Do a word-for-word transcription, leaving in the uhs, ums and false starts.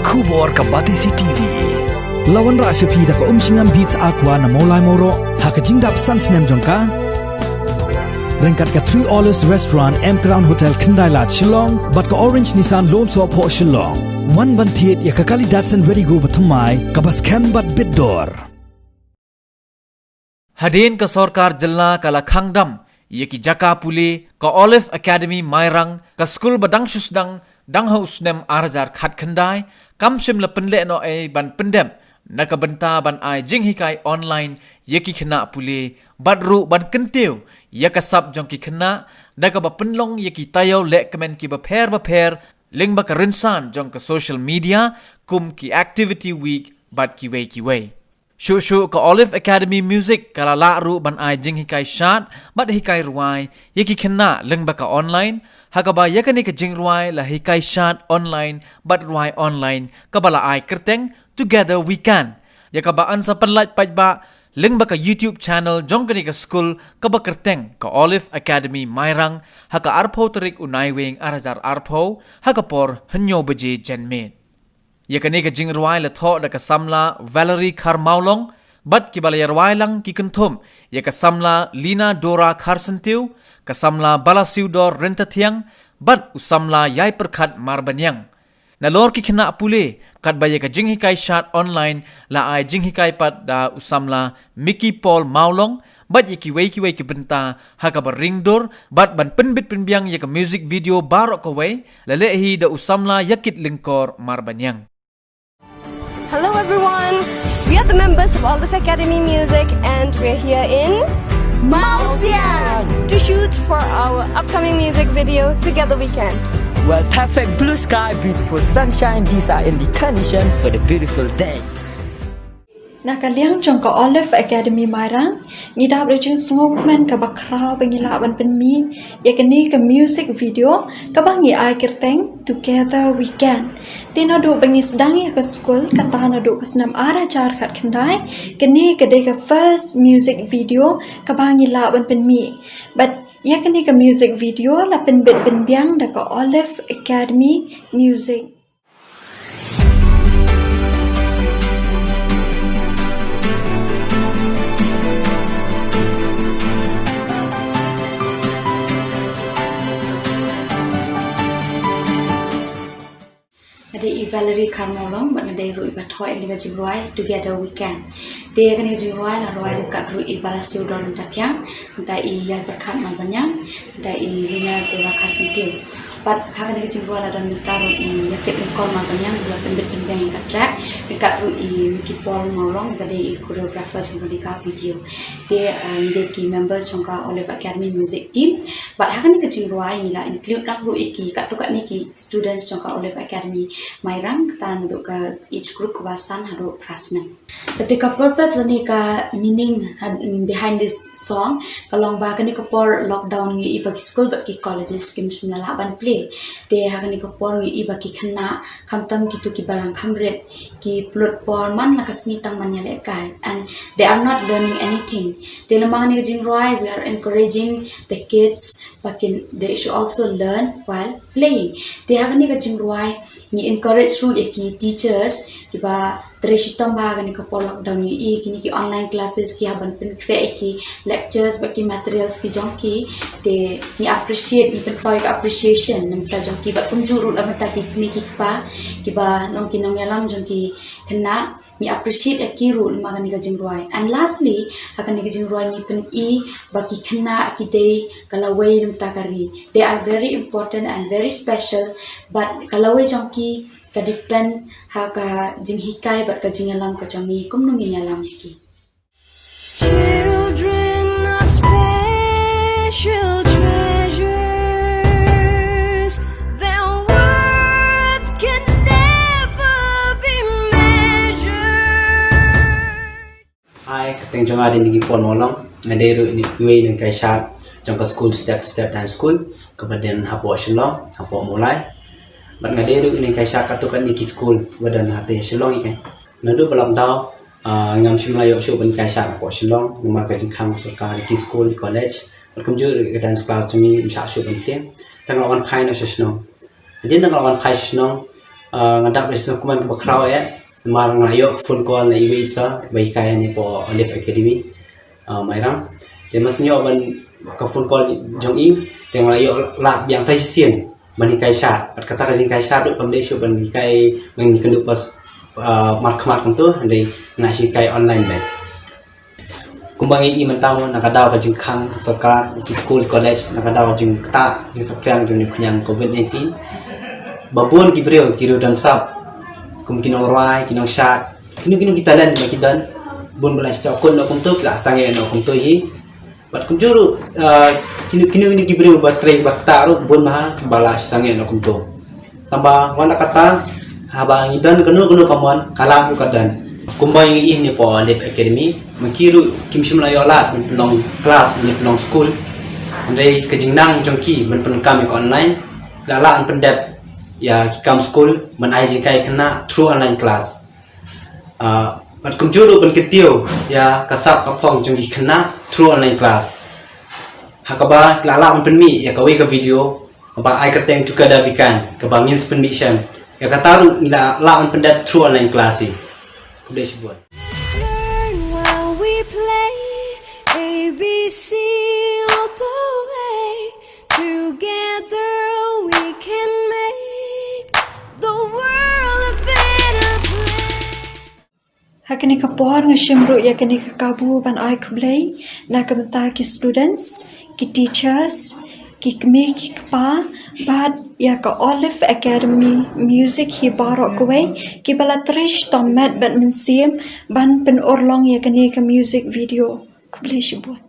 Khubor ka Batesi T V. La wanrah sha phi da ka Umshngam Beats Aqua na Mawlai Mawroh ha ka jingdap san snem jong ka. Ryngkat ka Three Olives Restaurant, M Crown Hotel, Khyndai Lad, Shillong, bad ka Orange Nissan Lumsohphoh, Shillong. Wan ban thied ïa ka kali Datsun Redi-GO bathymmai kaba skhem bad bit dor. Hadien ka sorkar jylla ka la khang dam ïa ki jaka pule, ka Olive Academy Mairang, ka skul ba dang shu sdang dang ha u snem ar hajar khatkhyndai, kam shym la pynleh noh ei ban pyndep na ka bynta ban ai jinghikai online ïa ki khynnah pule, bad ruh ban kyntiew ïa ka sap jong ki khynnah da kaba pynlong ïa ki taïew lehkmen kiba pher bapher lyngba ka rynsan jong ka social media, kum ki activity week bad kiwei kiwei. Shuh shuh ka Olive Academy Music ka la lah ruh ban ai jinghikai shad bad hikai rwai ïa ki khynnah lyngba ka online, ha kaba ïa kane ka jingrwai la hikai shad online bad rwai online kaba la ai kyrteng Together We Can, ïa kaba yn sa pynlait paidbah lyngba ka YouTube channel jong kane ka skul kaba kyrteng ka Olive Academy Mairang, ha ka arphew tarik u Naiwieng ar hajar arphew, ha ka por hynñiew baje janmiet. Ïa kane ka jingrwai la thoh da ka samla Valerie Kharmawlong, bad kiba la ïarwai lang ki kynthup ïa ka samla Lina Dora Kharsyntiew, ka samla Balasiewdor Ryntathiang, bad u samla Ïaipyrkhat Marbaniang. Nalor ki khynnah pule, katba ïa ka jinghikai shad online la ai jinghikai pat da u samla Mickey Paul Mawlong, bad ïa kiwei kiwei ki bynta ha kaba ringdur, bad ban pynbit pynbiang ïa ka music video baroh kawei, la leh hi da u samla Ïakit Lyngkor Marbaniang. Hello everyone, we are the members of Olive Academy Music and we're here in Mawsiang to shoot for our upcoming music video, Together We Can. Well, perfect blue sky, beautiful sunshine, these are in the condition for the beautiful day. Na ka liang jong ka Olive Academy Mairang, ngi dap da jingsngewkmen kaba khraw ba ngi lah ban pynmih ïa kane ka music video kaba ngi ai kyrteng Together We Can. Te naduh ba ngi sdang ïa ka skul, kata naduh ka snem ar hajar khatkhyndai, kane ka dei ka first music video kaba ngi lah ban pynmih. Bad ïa kane ka music video la pynbit pynbiang da ka Olive Academy Music. Nga dei i Valerie Kharmawlong, bad nga dei ruh iba thoh ïa kane ka jingrwai Together We Can. Te ïa kane ka jingrwai la rwai ryngkat ruh i Balasiewdor Ryntathiang, bad i Ïaipyrkhat Marbaniang, bad i Lina Dora Kharsyntiew. Bad ha kane ka jingrwai la don bynta ruh i Ïakit Lyngkor Marbaniang, iba pynbit pynbiang ïa ka track, ryngkat ruh i Mickey Paul Mawlong, iba dei i choreographer jong kane ka video. Te, eh, ngi dei ki members jong ka Olive Academy Music Team. Bad ha kane ka jingrwai ngi la include lang ruh ïa ki katto katne ki students jong ka Olive Academy Mairang, kata naduh ka age group kaba san haduh phra snem. Kata ka purpose lane ka meaning, ha, behind this song, ka long ba kane ka por lockdown ngi ïohi ba ki skul bad ki colleges kim shym la lah ban plie. Te ha kane ka por ngi ïohi ba ki khynnah, khamtam kito kiba rang kham rit, ki pynlut por man la ka sngi tang ban ïalehkai. And they are not learning anything. Te lyngba kane ka jingrwai, we are encouraging the kids ba kin, they should also learn while playing. Te ha kane ka jingrwai, ngi encourage ruh ïa ki teachers kiba trei shitom ba ha kane ka por lockdown ngi ïohi kine ki online classes ki hap ban pynkhreh ïa ki lectures bad ki materials ki jong ki. Te ngi appreciate, ngi pynpaw ïa ka appreciation na bynta jong ki bad kumjuh ruh na bynta ki kmie ki kpa kiba long ki nongïalam jong ki khynnah. Ngi appreciate ïa ki ruh lyngba kane ka jingrwai. And lastly, ha kane ka jingrwai ngi pyni ba ki khynnah ki dei ka lawei na bynta ka ri. They are very important and very special, bad ka lawei jong ki ka depend ha ka jinghikai bad ka jingïalam ka jong ngi kumno ngin ïalam ïa ki. Children are special treasures. Their worth can never be measured. Hi, ka kyrteng jong nga dei Mickey Paul Mawlong. Nga dei ruh iwei na ki nonghikai shad jong ka skul Step to Step Dance School kaba don hapoh Shillong, hapoh Mawlai. Bad nga dei ruh iwei na ki nonghikai shad katto katne ki skul ba don hangtei Shillong ïa ka. Naduh ba lockdown, ah, ngam shym la ïoh shuh ban hikai shad hapoh Shillong namar ka jingkhang sorkar ïa ki skul, ïa ki college. Bad kumjuh ruh ka dance class jong ngi ym shah shuh ban tieng. Tang la wan phai noh sha shnong. Hadien tang la wan phai sha shnong, Ah, nga dap da shisien kumne kaba khraw eh. Namar nga la ïoh phone call na iwei i sir ba hikai hangne hapoh Olive Academy, ah, Mairang. Te ma shu ïoh ban ka phone call jong i, te nga la ïoh lad biang sa shisien ban hikai shad. Bad kata ka jinghikai shad ruh kam dei shuh ban hikai ban ïakynduh pas, ah, markhmat kumto, hynrei nga la hikai online beit. Kumba ngi ïohi mynta mo, na ka daw ka jingkhang sorkar, ki skul, college, na ka daw ka jingktah, jingsaphriang jong u khñiang covid nineteen, ba bun ki briew ki riew don sap, kum ki nongrwai, ki nongshad, kino kino ki talent ba ki don, bun ba la shu sah khun noh kumto, ki la sangeh noh kumto hi. Bad kumjuh ruh, ah, kino kino kino ki briew ba trei ba ktah ruh, bun bha ba la shu sangeh noh kumto. Tangba wat la katta, haba ngi don kano kano ka mon, ka lad ruh ka don. Kumba ngi ïohi hangne hapoh Olive Academy, ma ki ruh kim shym la ïoh lad ban pynlong class, ban pynlong skul. Hynrei ka jingnang jong ki ban pyndonkam ïa ka online, la lah ban pyndep ïa ki kam skul, ban ai jinghikai khynnah through online class. Ah, bad kumjuh ruh ban kyntiew ïa ka sap ka phong jong ki khynnah through online class. Ha kaba ki la lah ban pynmih ïa kawei ka video, kaba ai kyrteng Together We Can, kaba ngin sa pynmih shen. Ïa kata ruh ngi la lah ban pyndep through online class hi. Khublei shibun. Learn while we play, A B C all the way. Together we can make the world a better place. Ha kane ka por nga shim ruh ïa kane ka kabu ban ai khublei na ka bynta ki students, ki teachers, ki kmie ki kpa, bad ïa ka Olive Academy Music hi baroh kawei, kiba la trei shitom met bad mynsiem ban pynurlong ïa kane ka music video. Khublei shibun.